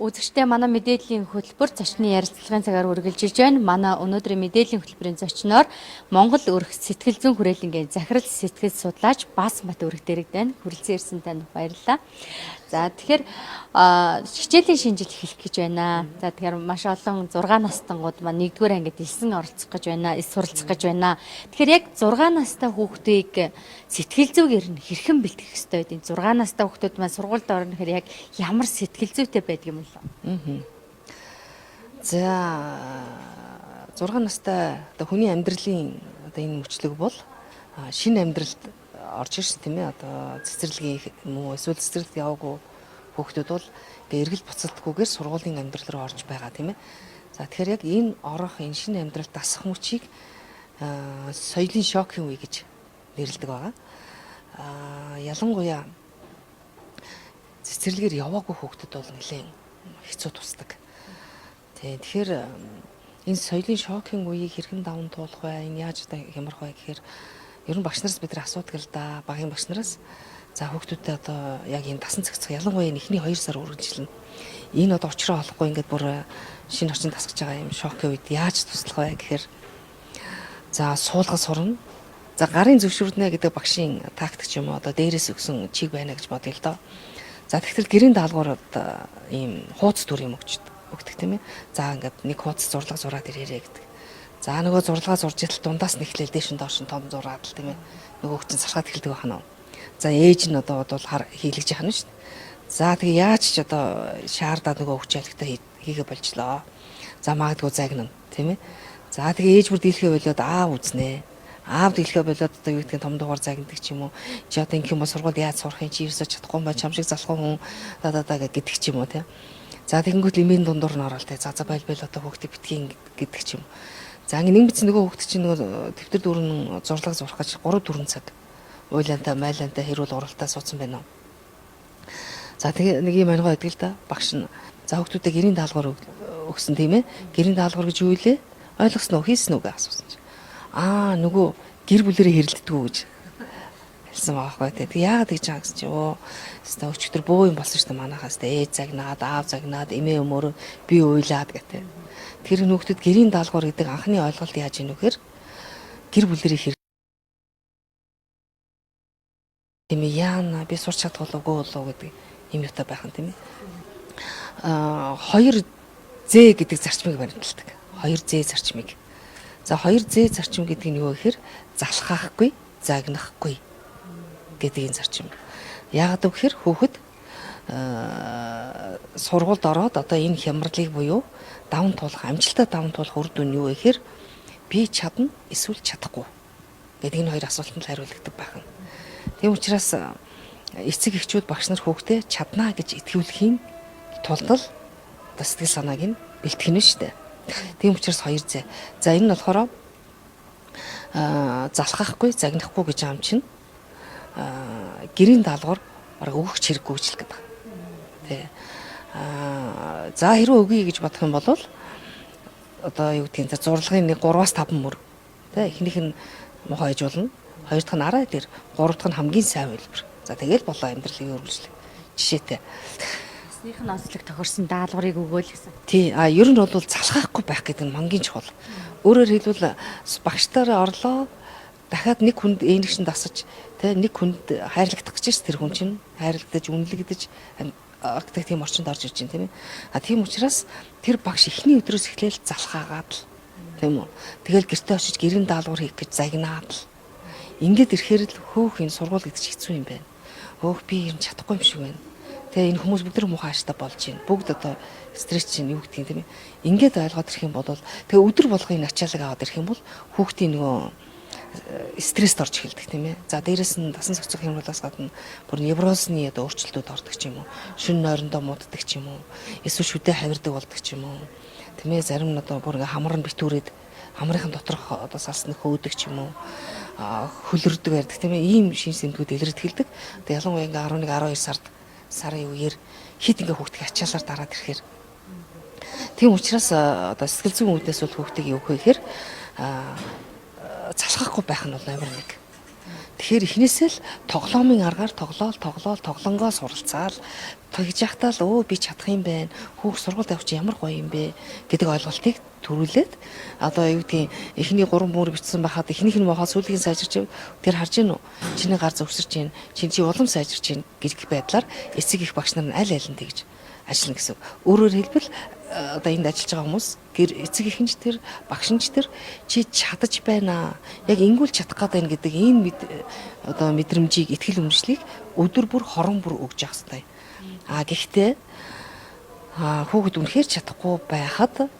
Үзэгчдээ, манай мэдээллийн хөтөлбөр зочны ярилцлагын цагаар үргэлжилж байна. Манай өнөөдрийн мэдээллийн хөтөлбөрийн зочноор Монгол өрх сэтгэл зүйн хүрээлэнгийн захирал, сэтгэл судлаач Бас Мат өрх дэрэгд байна. Хүрэлцэн ирсэн танд баярлалаа. За, тэгэхээр хичээлийн шинэ жил эхлэх гэж байна. За, тэгэхээр маш олон 6 настангууд маань 1-р ангид элсэн оролцох гэж байна, эс суралцах гэж байна. Тэгэхээр яг 6 настай хүүхдийг сэтгэл зүгээр нь хэрхэн бэлтгэх ёстой вэ? 6 настай хүүхдүүд маань сургуульд орно гэхээр яг ямар сэтгэл зүйтэй байдаг юм бэ? За, 6 настай одоо хүний амьдралын одоо энэ мөчлөг бол шинэ амьдралд орж ирсэн, тийм ээ. Одоо цэцэрлэгийн юм уу, эсвэл цэцэрлэгт яваагүй хүүхдүүд бол ингээ эргэл буцалтгүйгээр сургуулийн амьдрал руу орж байгаа, тийм ээ. За, тэгэхээр яг энэ орох, энэ шинэ амьдралд дасах мөчийг соёлын шокийн үе гэж нэрлэдэг байгаа. Ялангуяа цэцэрлэгээр яваагүй хүүхдүүд бол нэлээд хэцүү тусдаг. Тий, тэгэхээр энэ соёлын шокийн үеийг хэрхэн даван туулах вэ? Энэ яаж одоо хямрах вэ гэхээр ер нь багш нараас бид нар асуудаг л да, багийн багш нараас. За, хүүхдүүдэд одоо яг энэ дасан зохицох, ялангуяа энэ эхний 2 сар үргэлжилнэ. Энэ одоо учраа олохгүй ингээд бүр шинэ орчин дасгаж байгаа юм шокийн үед яаж туслах вэ гэхээр, за, суулга сурна. За, гарын зөвшөөрнө гэдэг багшийн тактик ч юм уу, одоо дээрээс өгсөн чиг байна гэж бодъё л доо. За, тэгэхээр гэрийн даалгавар одоо ийм хууц дүр юм өгч өгдөг, тийм ээ. За, ингээд нэг хууц зурлага зураад ирээрэй гэдэг. За, нөгөө зурлага зурж идэл дундаас нь эхлээл дээш нь доош нь том зураад л, тийм ээ. Нөгөө чинь сархаад эхэлдэг байна уу. За, ээж нь одоо бодвол хар хийлгэж яхана шүү дээ. За, тэгээ яаж ч одоо шаардаад нөгөө хөвч хийгээ болжлоо. За, магадгүй загнана, тийм ээ. За, тэгээ ээж бүр дийлхээ болоод аав үзнэ. Аав дийлхээ болоод одоо юу гэдгийг том дугаар загнадаг ч юм уу. Чи одоо ингэх юм бол сургууль яаж сурах юм, чи ерөөсөө чадахгүй юм ба, чам шиг залхуу хүн да да да гэдэг ч юм уу, тийм. За, тэгэнгүүт эмийн дундуур нь ороод, за за, бойл бойл, одоо хүүхдийг битгий гэдэг ч юм. За, ингээ нэг мэт нөгөө хүүхд чинь нөгөө дэвтэр дүүрэн зурлага зурах гэж 3 4 цаг уйлантай майлантай хэрүүл уралтай суудсан байна уу. За, тэгээ нэг юм ангой байдаг л да. Багш нь, за, хүүхдүүдэд гэрийн даалгавар өгсөн, тийм ээ. Гэрийн даалгавар гэж юу вэ? Ойлгосон уу, хийсэн үү гэж асуусан чинь. Аа, нөгөө гэр бүлэрээ хэрэлддэг үү гэж хэлсэн байгаа байхгүй, тий. Тэг яагаад гэж байгаа гэсэн чи, өө өстой өчигдөр бөө юм болсон шүү дээ манайхаас, тий. Ээж загнаад, аав загнаад, эмээ өмөрөө би уйлаад гэх. Тэр нөхдөд гэрийн даалгавар гэдэг анхны ойлголт яаж ийнү гэхээр гэр бүлэрээ хэр, тийм ээ, яана би сурч чадах болов уу болов гэдэг юм юутай байх юм, тийм ээ. 2 З гэдэг зарчмыг баримталдаг. 2 З зарчмыг. За, 2 З зарчим гэдэг нь юу гэхээр залхаахгүй, загнахгүй гэдэг энэ зарчим. Яагаад гэхээр хүүхэд сургуульд ороод одоо энэ хямралыг буюу даван туулах, амжилтаа даван туулах үр дүн нь юу гэхээр би чадна эсвэл чадахгүй гэдэг энэ хоёр асуултанд хариулагддаг байх нь. Тийм учраас эцэг эхчүүд, багш нар хүүхдээ чаднаа гэж итгүүлэхийн тулд л одоо сэтгэл санааг нь бэлтгэх нь шүү дээ. Тийм учраас 2 зэ. За, энэ нь болохоор залхахгүй, загнахгүй гэж юм чинь гэрийн даалгавар бараг өгөх хэрэггүй гэж хэлэх гэдэг. Тэ. За, хэрвээ өгье гэж бодох юм бол одоо юу гэдгийг, зурлагын нэг 3-аас 5 мөр. Тэ, эхнийх нь муухай аж болно. Хоёр дахь нь арай дээр, гурав дахь нь хамгийн сайн хувилбар. За, тэгэл болоо, амьдралыг өргөжлөх. Жишээтэй. Насных нь онцлог тохирсон даалгаврыг өгөөл гэсэн. Тий, а ер нь бол залхаахгүй байх гэдэг нь мангийн чухал. Өөрөөр хэлбэл багштаараа орлоо, дахиад нэг хүнд ээнэгшин дасаж, тэ, нэг хүнд хайрлагдах гэж ш, тэр хүн чинь хайрлагдаж, үнэлэгдэж гэдэг тийм орчинд орж ирж байна, тийм ээ. А тийм учраас тэр багш эхний өдрөөс эхлээл залхаагаад л, тийм үү. Тэгэл гэртээ очиж гэрийн даалгавар хийх гэж загнаад л ингээд ирэхээр л хөөх, энэ сургууль гэдэг чинь хэцүү юм байна. Хөөх, би ер нь чадахгүй юм шиг байна. Тэгээ энэ хүмүүс бүгд муухай ааштай болж байна. Бүгд одоо стресс чинь юу гэдгийг, тийм ээ. Ингээд ойлгоод ирэх юм бол тэгээ өдөр болгон энэ ачаалал аваад ирэх юм бол хүүхдийн нөгөө стресст орж эхэлдэг, тийм ээ. За, дээрэс нь дасан зохицох хямралаас гадна бүр неврозны одоо өөрчлөлтүүд ордог ч юм уу. Шөнө нойрондоо мууддаг ч юм уу. Эсвэл шүдэ хавирдаг болдог ч юм уу. Тийм ээ, зарим нь одоо бүр ингээ хамар нь битүүрээд хамрынхын доторх одоо салсны хөөдөг ч юм уу, хөлөрдөг ярьдаг, тийм ээ, ийм шин сэмтгүүд илэрдэг хэлдэг. Одоо ялангуяа ингээ 11 12 сард сарын үеэр хит ингээ хүүхдийг ачаалаар дараад ирэхээр, тийм учраас одоо сэтгэл зүйн үүднээс бол хүүхдийг юу гэхээр залхахгүй байх нь бол номер 1. Тэгэхээр эхнээсээ л тоглоомын аргаар тоглоол тоглоол тоглонгоо суралцаал тэгж яхтаа л өө би чадах юм байна. Хүүх сургуульд явчих ямар гоё юм бэ гэдэг ойлголтыг төрүүлээд одоо юу гэдгийг эхний 3 мөр бичсэн байхад эхнийх нь мохоо сүүлийн сайжирч тэр харж гин үү? Чиний гар зөвсөрч гин, чин чи улам сайжирч гин гэх байдлаар эцэг их багш нар нь аль аль нь тэгж ажиллана гэсэн. Өөрөөр хэлбэл одоо энд ажиллаж байгаа хүмүүс гэр эцэг их нь ч тэр багш нь ч тэр чи чадаж байна. Яг ингүүл чадах гээд байна гэдэг ийм одоо мэдрэмжийг итгэл үнэмшлийг өдөр бүр хорон бүр өгж явах хэрэгтэй. А гэхдээ хүүхэд үнэхээр чадахгүй байхад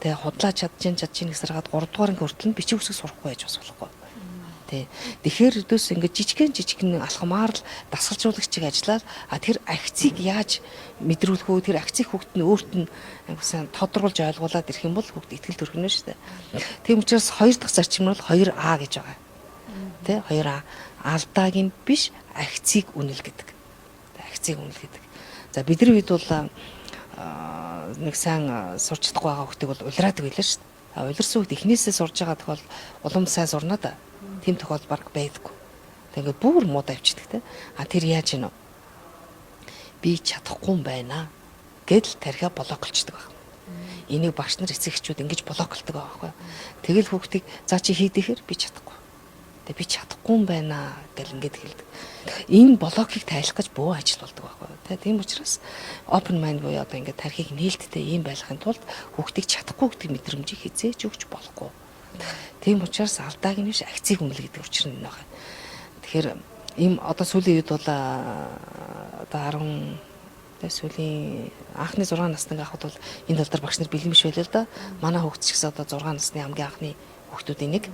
тэгээ худлаа чадж чин гэсэргээд 3 дугаар анги хүртэл нь бичиг үсэг сурахгүй байж бас болохгүй. Тэ. Тэгэхээр өдөөс ингээд жижигэн алхмаар л дасгалжуулагчийг ажиллаад тэр агцыг яаж мэдрүүлэх үү, тэр агцыг хүүхд нь өөрт нь сайн тодруулж ойлгуулад ирэх юм бол хүүхд итгэл төрхнө шүү дээ. Тийм учраас хоёр дахь зарчим нь бол 2А гэж байгаа. Тэ 2А алдааг нь биш агцыг үнэл гэдэг. Агцыг үнэл гэдэг. За бидний үед бол нэг сайн сурч чадахгүй байгаа хүүхдийг бол улираадаг байлаа шүү дээ. Улирсан хүүхд эхнээсээ сурж байгаа тохиол улам сайн сурна да. Тийм тохиол баг байдаггүй. Тэг ингээд бүр муудаа авчдаг те. А тэр яаж гинэ? Би чадахгүй юм байна гэдэл тархиа блоклчдаг баг. Энийг багш нар эцэг эхчүүд ингэж блоклдог байгаа байхгүй. Тэгэл хүүхдийг за чи хийдэхэр би чадахгүй. Тэг би чадахгүй юм байна гэл ингээд хэлдэг. Энэ блокийг тайлах гэж бөө ажил болдог байхгүй. Тэ тийм учраас open mind буюу одоо ингээд тархийг нээлттэй ийм байлгахын тулд хүүхдийг чадахгүй гэдэг мэдрэмжийг хизээч өгч болохгүй. Тийм учраас алдааг нь биш агцыг үнэл гэдэг учир нь энэ байна. Тэгэхээр ийм одоо сүүлийн үед бол одоо 10 тэ сүүлийн анхны 6 насны авахд бол энэ тал дээр багш нар бэлэн биш байлаа л да. Манай хүүхд ч гэсэн одоо 6 насны хамгийн анхны хүүхдүүдийн нэг.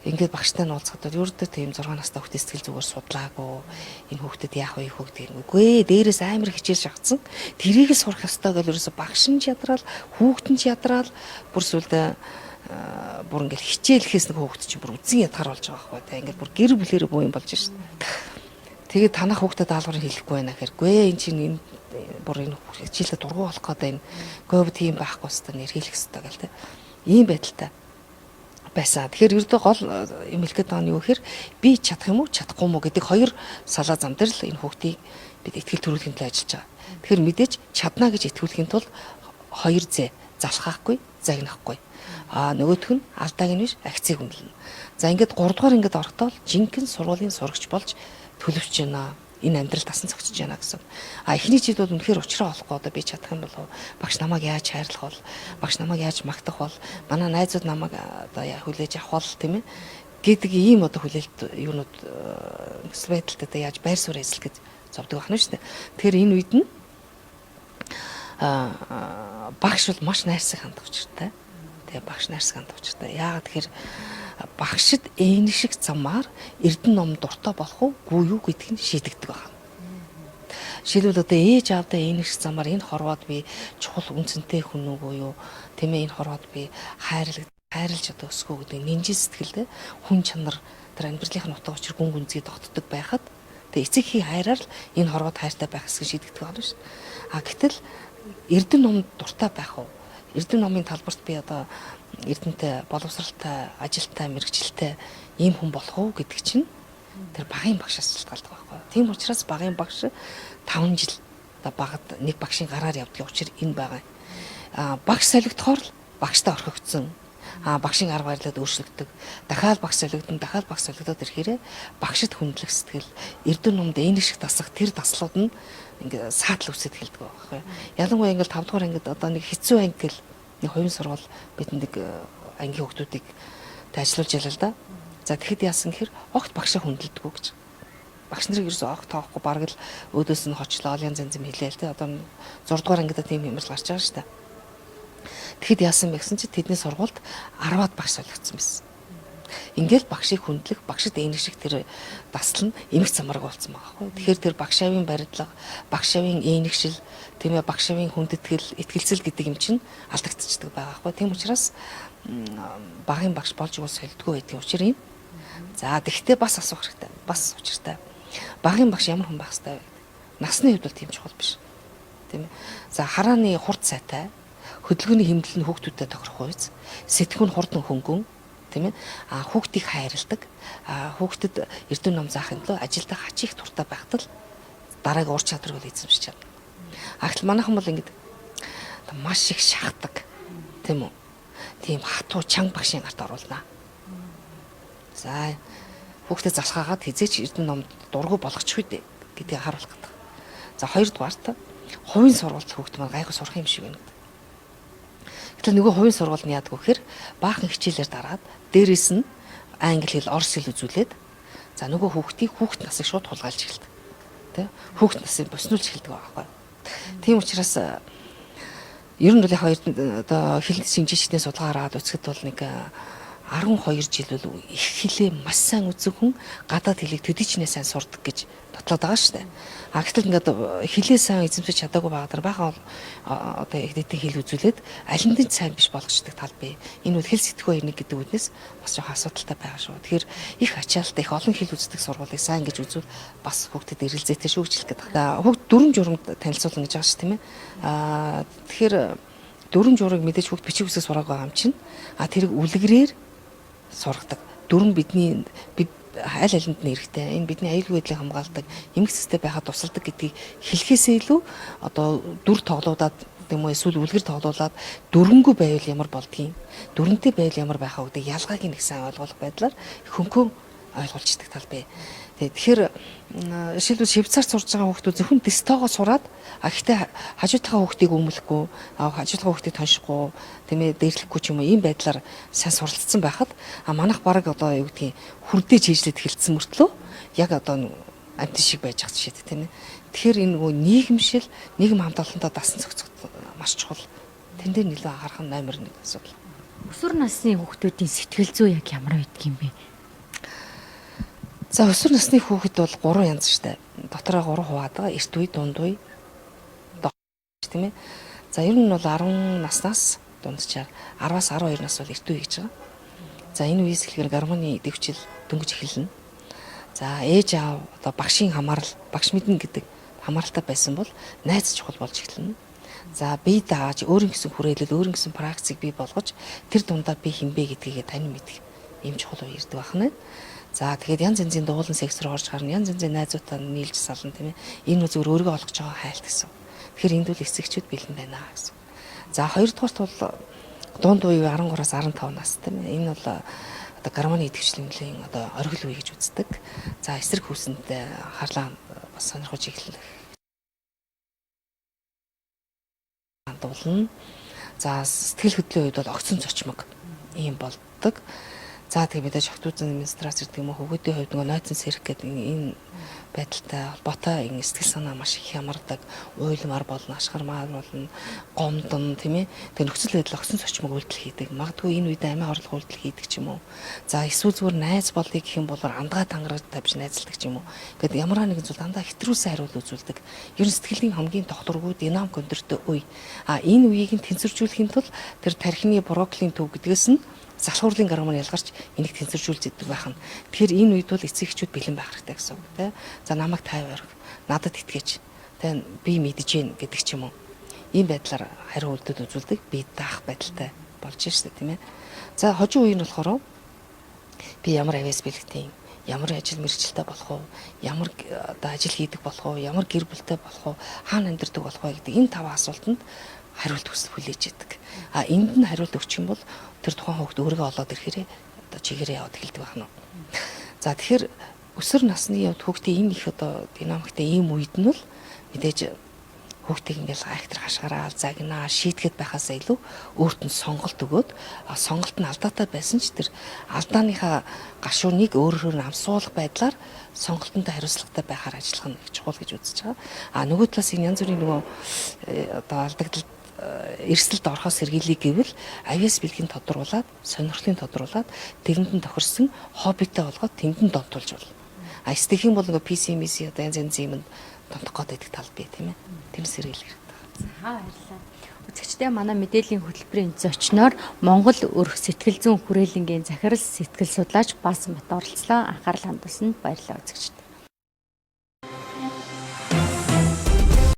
Ингээд багштай нь уулзахад бол ердөө тийм 6 настай хүүхдийн сэтгэл зүгээр судлаагүй. Энэ хүүхдэд яах вэ хүүхд гэх юм. Үгүй ээ, дээрээс амар хичээл шахацсан. Тэрийг л сурах ёстой гэл ерөөсө багш нь ч ядраал, хүүхд нь ч ядраал бүр сүлдээ бүр ингээл хичээлэхээс нэг хүүхд чинь бүр үзэн ядгаар болж байгаа байхгүй та ингээд бүр гэр бүлээрээ буу юм болж шин. Тэгээд танах хүүхдэд даалгаврыг хэлэхгүй байна гэхээр гүй энэ чинь энэ бүр энэ хичээлээ дургу болох гээд байна. Гүй тийм байхгүй хэвээр нэр хэлэх хэвээр гэл тэ. Ийм байдалтай байсан. Тэгэхээр ердөө гол юм хэлэх гээд байгаа нь юу гэхээр би чадах юм уу чадахгүй юм уу гэдэг хоёр салаа зам дээр л энэ хүүхдийг бид итгэл төрүүлэхийн төлөө ажиллаж байгаа. Тэгэхээр мэдээж чадна гэж итгүүлэхийн тулд хоёр зэ залхаахгүй, загнахгүй. А нөгөөх нь алдааг нь биш агцыг үнэлнэ. За ингээд 3 дугаар ингээд орохдоо л жинхэнэ сургуулийн сурагч болж төлөвч байна. Энэ амьдрал тасан зогсож байна гэсэн. А эхний жил бол үнэхээр учраа олохгүй одоо би чадах юм болов багш намайг яаж хайрлах бол багш намайг яаж магтах бол манай найзууд намайг одоо хүлээж авах бол тийм ээ гэдэг ийм одоо хүлээлт юунууд нөхцөл байдалтай одоо яаж байр суурь эзлэх гэж зовдөг байна шүү дээ. Тэгэхээр энэ үед нь багш бол маш найрсаг хандах учиртай. Тэгээ багш найрсаг хандах учиртай. Яагаад тэгэхээр багшид энэ шиг замаар эрдэнэ ном дуртай болох уу юу гэдг нь шийдэгдэг байна. Жишээлбэл одоо ээж аавдаа энэ шиг замаар энэ хорвоод би чухал үнцэнтэй хүн үгүй юу? Тийм ээ, энэ хорвоод би хайрлаж одоо өсгөө гэдэг нинжин сэтгэлдээ хүн чанар тэр амьдралынх нь утга учир гүн гүнзгий тогтдог байхад тэгээ эцэг эхийн хайраар л энэ хорвоод хайртай байх хэсэг шийдэгдэг байна шүү. А гэтэл эрдэнэ ном дуртай байх уу? Эрдэнэ номын талбарт би одоо эрдэнэтэй, боловсралтай, ажилтай, мэрэгчлээ ийм хүн болох уу гэдэг чинь тэр багийн багшаас шалтгаалдаг байхгүй. Тийм учраас багийн багш 5 жил одоо багад нэг багшийн гараар явдгийн учир энэ байгаа. А багш солигдохоор л багштай орхигдсон. А багшийн арга барилаад өөрчлөгдөг. Дахиад багш солигдсон, дахиад багш солигдоод ирэхээрээ багшид хүндлэх сэтгэл, эрдэнэ номд энэ шиг дасах тэр таслууд нь ингээ саатал үсэд эхэлдэг байхгүй. Ялангуяа ингээл 5 дугаар ангид одоо нэг хэцүү анги гэл нэг хувийн сургууль бид нэг ангийн хүүхдүүдийг ажиллуулж ялаа л да. За тэгэхэд яасан гэхээр огт багшаа хүндэлдэггүй гэж. Багш нарыг ерөөсөө огт тоохгүй бараг л өөдөөс нь хочлоо янз янз юм хэлээл те. Одоо 6 дугаар ангидаа тийм юмрал гарч байгаа шүү дээ. Тэгэхэд яасан бэ гэсэн чи тэдний сургуульд 10-аад багш солигдсон байсан. Ингээл багшийг хүндлэх, багшид энийг шиг тэр дасал нь эмх замарг болсон байгаа байхгүй. Тэгэхээр тэр багш авийн барилга, багш авийн ээнэгшил, тийм ээ, багш авийн хүндэтгэл, итгэлцэл гэдэг юм чинь алдагдчихдаг байгаа байхгүй. Тийм учраас багийн багш болж игэл солидгүй байдгийн учир юм. За тэгвэл бас асуух хэрэгтэй. Бас учиртай. Багийн багш ямар хүн байх ёстой вэ гэдэг. Насны хувьд бол тийм чухал биш. Тийм ээ. За харааны хурд сайтай, хөдөлгөөний хэмнэл нь хүүхдүүдэд тохирох үйц, сэтгүүн хурдан хөнгөн, Тийм ээ. А хүүхдийг хайрладаг. А хүүхдэд эрдэм ном заахын төлөө ажилдаа хачих дуртай байхад л дараагийн ур чадварыг бол эзэмшиж чадна. А гэтэл манайхан бол ингэж маш их шахдаг. Тийм үү? Тийм хатуу чанга багшийн гарт оруулнаа. За хүүхдэд залхаагаад хизээч эрдэм номд дургу болгочих үү гэдгийг харуулах гэдэг. За хоёрдугаарт хувийн сургуульд хүүхд маань гайгүй сурах юм шиг байна гэдэг. Гэтэл нөгөө хувийн сургууль нь яадаг вэ гэхээр баахан хичээлээр дараад дээрээс нь англи хэл, орос хэл үзүүлээд за нөгөө хүүхдийг хүүхд насыг шууд хулгайлж эхэлдэг. Тэ? Хүүхд насыг боснуулж эхэлдэг байгаа байхгүй. Тийм учраас ер нь бол яг одоо хэл шинжээчдийн судалгаа хараад үзэхэд бол нэг 12 жил бол их хилээ маш сайн үзэх хүн гадаад хэлийг төдийчнээ сайн сурдаг гэж нотлоод байгаа шүү дээ. А гэтэл ингээд хилээ сайн эзэмшиж чадаагүй байгаа даа бахан одоо хэдийн хэл үзүүлээд аль нь сайн биш болгочдөг тал бий. Энэ бол хэл сэтгүү хоёр нэг гэдэг үднэс бас жоохон асуудалтай байгаа шүү. Тэгэхээр их ачаалттай их олон хэл үздэг сургуулийг сайн гэж үзвэл бас хүүхдэд эргэлзээтэй шүү гэж хэлэх гээд байна. Хүүхд дөрвөн журамд танилцуулна гэж байгаа шүү, тийм ээ. Аа тэгэхээр дөрвөн журыг мэдээж хүүхд бичиг үсэг сураагүй байгаа юм чинь. А тэрийг үлгэрээр сургадаг. Дөрвөн бидний бид аль алинд нь эрэхтэй. Энэ бидний аюулгүй байдлыг хамгаалдаг, эмх цэцтэй байхад тусалдаг гэдгийг хэлэхээсээ илүү одоо дүр тоглоудаад гэм үү эсвэл үлгэр тоглуулад дөрөнгөө байвал ямар болдгийг, дөрөнтэй байвал ямар байхаа гэдэг ялгааг нэг сайн ойлгох байдлаар хөнгөн ойлгуулцдаг тал бий. Тэгэхээр жишээлбэл Швейцарт сурж байгаа хүүхдүүд зөвхөн дистогоо сураад а гэхдээ хажуудынхаа хүүхдийг өмлөхгүй, хажуудынхаа хүүхдийг тоншихгүй, тийм ээ, дээрлэхгүй ч юм уу ийм байдлаар сайн суралцсан байхад а манайх бараг одоо юу гэдгийг хүрдээ чийжлээд эхэлсэн мөртлөө яг одоо амтэн шиг байж байгаа жишээ тийм ээ. Тэгэхээр энэ нөгөө нийгэмшил, нийгэм хамт олонтой дасан зохицох маш чухал. Тэн дээр нэлээд анхаарах нь номер 1 асуудал. Өсвөр насны хүүхдүүдийн сэтгэл зүй яг ямар байдаг юм бэ? За өсвөр насны хүүхэд бол 3 янз штэ. Дотроо 3 хуваадаг. Эрт үе, дунд үе, тийм ээ. За ер нь бол 10 наснаас дунджаар 10-аас 12 нас бол эрт үе гэж байгаа. За энэ үеэс эхлэхээр гармоны дэвчил дөнгөж эхэлнэ. За ээж аав одоо багшийн хамаарал, багш мэднэ гэдэг хамааралтай байсан бол найз чухал болж эхэлнэ. За бие дааж өөрийн гэсэн хүрээлэл, өөрийн гэсэн практикийг бий болгож тэр дундаа би хинбэ гэдгийг танин мэдэх ийм чухал үе ирдэг байна. За тэгээд янз янзын дуулан секс рүү орж гарна, янз янзын найзуудаа нийлж сална, тийм ээ. Энэ зүгээр өөрийгөө олгож байгаа хайлт гэсэн. Тэгэхээр энд бол эцэгчүүд бэлэн байна гэсэн. За хоёрдугаарт бол дунд үе 13-аас 15 нас, тийм ээ. Энэ бол одоо гармоны идэвхжлийн одоо оргил үе гэж үздэг. За эсрэг хүүсэндээ харлаа бас сонирхож эхлэх дуулна. За сэтгэл хөдлөлийн үед бол огцон зочмог ийм болдог. За тэгээ мэдээж охтуудын менстрац гэдэг юм уу, хөвгүүдийн хувьд нөгөө нойтон сэрэх гэдэг энэ байдалтай холбоотой энэ сэтгэл санаа маш их хямардаг, уйлмар болно, ашгармаар болно, гомдон, тийм ээ. Тэгээ нөхцөл байдал огцон зочмог үйлдэл хийдэг. Магадгүй энэ үед амиа хорлох үйлдэл хийдэг ч юм уу. За эсвэл зүгээр найз болъё гэх юм бол андгаа тангараг тавьж найзалдаг ч юм уу. Ингээд ямар нэгэн зүйл дандаа хэтрүүлсэн хариулт үзүүлдэг. Ер нь сэтгэлийн хамгийн тогтворгүй динамик өндөртэй үе. А энэ үеийг нь тэнцвэржүүлэхийн тулд тэр тархины брокколийн төв гэдгээс нь залхуурлын гормон ялгарч энийг тэнцвэржүүлж идэг байх нь. Тэгэхээр энэ үед бол эцэг эхчүүд бэлэн байх хэрэгтэй гэсэн үг тийм. За намайг тайв орхи, надад итгэж, тийм би мэдэж гин гэдэг ч юм уу. Ийм байдлаар хариу үйлдэл үзүүлдэг, би даах байдалтай болж штэ, тийм ээ. За хожим үе нь болохоор би ямар авиас бэлгтийн, ямар ажил мэргэжилтэй болох уу, ямар одоо ажил хийдэг болох уу, ямар гэр бүлтэй болох уу, хаана амьдардаг болох вэ гэдэг энэ таван асуултанд хариулт хүсэл хүлээж идэг. А энд нь хариулт өгчих юм бол тэр тухайн хүүхд өөрийгөө олоод ирэхээрээ одоо чигээрээ яваад эхэлдэг байх нь. За тэгэхээр өсвөр насны явд хүүхдийн энэ их одоо динамиктэй ийм үед нь бол мэдээж хүүхдийг ингээл айхтар хашгираал, загнаа, шийтгэд байхаасаа илүү өөрт нь сонголт өгөөд сонголт нь алдаатай байсан ч тэр алдааныхаа гашууныг өөрөөр нь амсуулах байдлаар сонголтонд хариуцлагатай байхаар ажиллах нь их чухал гэж үзэж байгаа. А нөгөө талаас энэ янз бүрийн нөгөө одоо алдагдал эрсдэлд орохоос сэргийлье гэвэл авиас бэлгийн тодруулаад, сонирхлын тодруулаад, тэрэнд нь тохирсон хоббитой болгоод тэнд нь донтуулж болно. А эсдэх юм бол нөгөө PC, MC одоо янз янзын юмд донтох гээд байдаг тал бий, тийм ээ. Тэр сэргийлэх хэрэгтэй. За баярлалаа. Үзэгчдээ манай мэдээллийн хөтөлбөрийн зочноор Монгол өрх сэтгэл зүйн хүрээлэнгийн захирал сэтгэл судлаач Баасан Бат оролцлоо. Анхаарал хандуулсанд баярлалаа үзэгчдээ.